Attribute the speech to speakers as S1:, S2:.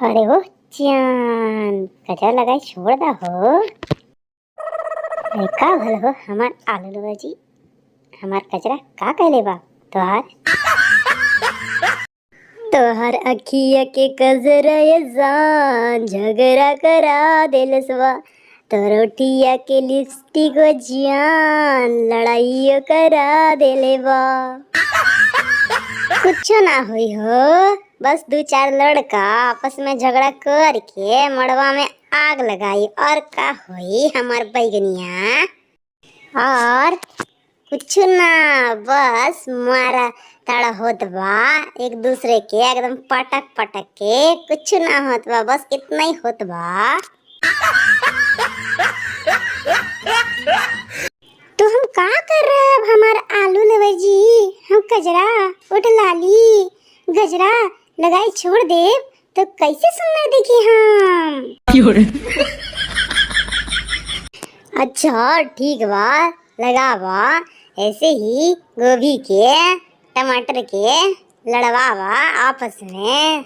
S1: अरे हो जान, कजरा लगाई छोड़ दा हो। अरे का भल हो हमार आलू लवर जी, हमार कजरा का कहले बा तोहार? तोहर अखिया के कजरा ये जान झगड़ा करा देलसवा, तोहर ओठिया के लिपस्टिक जान लड़ाइयो करा देले बा। कुछो ना हुई हो, बस दो चार लड़का आपस में झगड़ा करके मड़वा में आग लगाई और का हुई हमार बैगनिया? और कुछ ना, बस मारा तड़ा होत बा एक दूसरे के एकदम पटक पटक के। कुछ ना होत बा, बस इतना ही होत बा। तो हम का कर रहे अब हमार आलू लवर जी? हम कजरा उठ लाली गजरा लगाई छोड़ दे तो कैसे सुंदर दिखी हम?
S2: 有人，
S1: अच्छा ठीक बा, लगावा। ऐसे ही गोभी के टमाटर के लड़वावा आपस में।